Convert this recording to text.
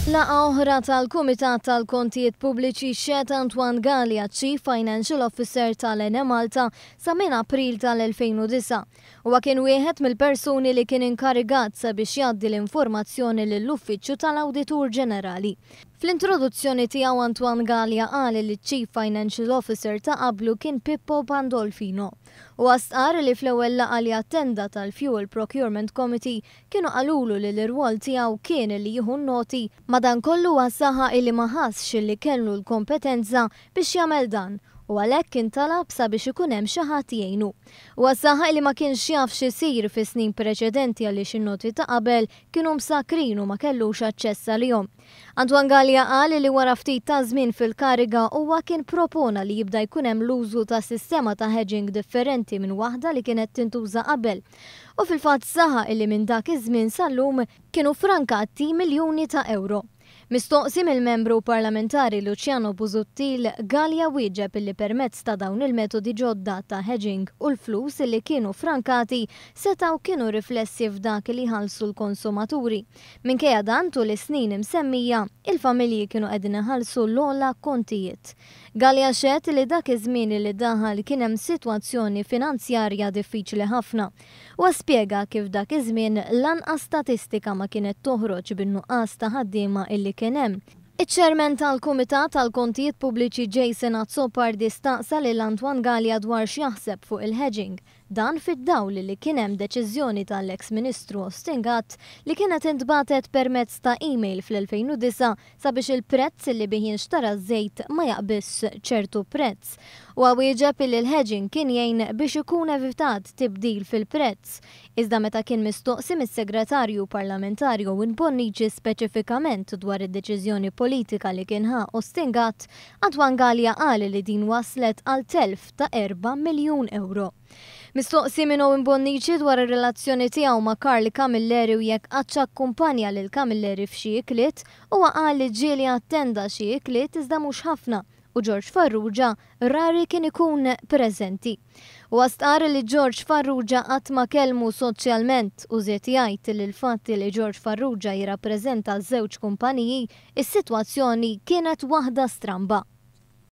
Laqgħa oħra tal-Kumitat tal-Kontijiet Pubbliċi xehed Antoine Galea, Chief Financial Officer tal-Enemalta sa minn April tal-2009. Huwa kien wieħed mill-persuni li kien inkarigat sabiex jgħaddi l-informazzjoni lill-Uffiċċju tal-Awditur Ġenerali. Fl-introduzzjoni tiegħu Antoine Galea qal li ċ-Chief Financial Officer ta' qablu kien Pippo Pandolfino. Huwa stqarr li fl-ewwel laqgħa li attenda tal-Fuel Procurement Committee kienu qalulu li l-irwol tiegħu kien li jieħu n-noti, madankollu huwa saħaq li ma ħassx li kellu l-kompetenza biex jagħmel dan u għalhekk kien talab sabiex ikun hemm xi ħadd jgħinu. Huwa saħaq li ma kienx jaf x'isir fis-snin preċedenti għaliex in-noti ta' qabel kienu msakkrin u ma kellux aċċess għalihom. Antoine Galea qal li wara ftit ta' żmien fil-kariga huwa kien propona li jibda jkun hemm l-użu ta' sistema ta' hedging differenti minn waħda li kienet tintuża qabel. U fil-fatt saħaq illi minn dak iż-żmien sal-lum kienu ffrankati miljuni ta' ewro. Mistoqsi mill-Membru Parlamentari Luciano Busuttil, Galea wieġeb illi permezz ta' dawn il-metodi ġodda ta' hedging u l-flus illi kienu ffrankati setgħu kienu riflessi f'dak li jħallsu l-konsumaturi. Minkejja dan, tul is-snin imsemmija, il-familji kienu qegħdin iħallsu l-ogħla kontijiet. Galea xehed li dak iż-żmien li daħal kien hemm sitwazzjoni finanzjarja diffiċli ħafna. Huwa spjega kif dak iż-żmien lanqas statistika ma kienet toħroġ bin-nuqqas ta' ħaddiema illi kien hemm. Iċ-Chairman tal-Kumitat għall-Kontijiet Pubbliċi Jason Azzopardi staqsa lil Antoine Galea dwar x'jaħseb fuq il-hedging. Dan fid-dawl li kien hemm deċiżjoni tal-eks Ministru Austin Gatt li kienet intbagħtet permezz ta' email fl-2009 sabiex il-prezz li bih jinxtara ż-żejt ma jaqbiżx ċertu prezz. Huwa wieġeb illi l-hedging kien jgħin biex ikun evitat tibdil fil-prezz. Iżda meta kien mistoqsi mis-Segretarju Parlamentari Owen Bonnici speċifikament dwar id-deċiżjoni politika li kien ħa Austin Gatt, Antoine Galea qal li din wasslet għal telf ta' 4 miljun ewro. Mistoqsi minn Owen Bonnici dwar ir-relazzjoni tiegħu ma' Karl Camilleri u jekk qattx akkumpanja lil Camilleri f'xi ikliet, huwa qal li ġieli attenda xi ikliet iżda mhux ħafna u George Farrugia rari kien ikun preżenti. Huwa stqarr li George Farrugia qatt ma kellmu soċjalment u żied jgħid li l-fatt li George Farrugia jirrappreżenta żewġ kumpaniji, is-sitwazzjoni kienet waħda stramba.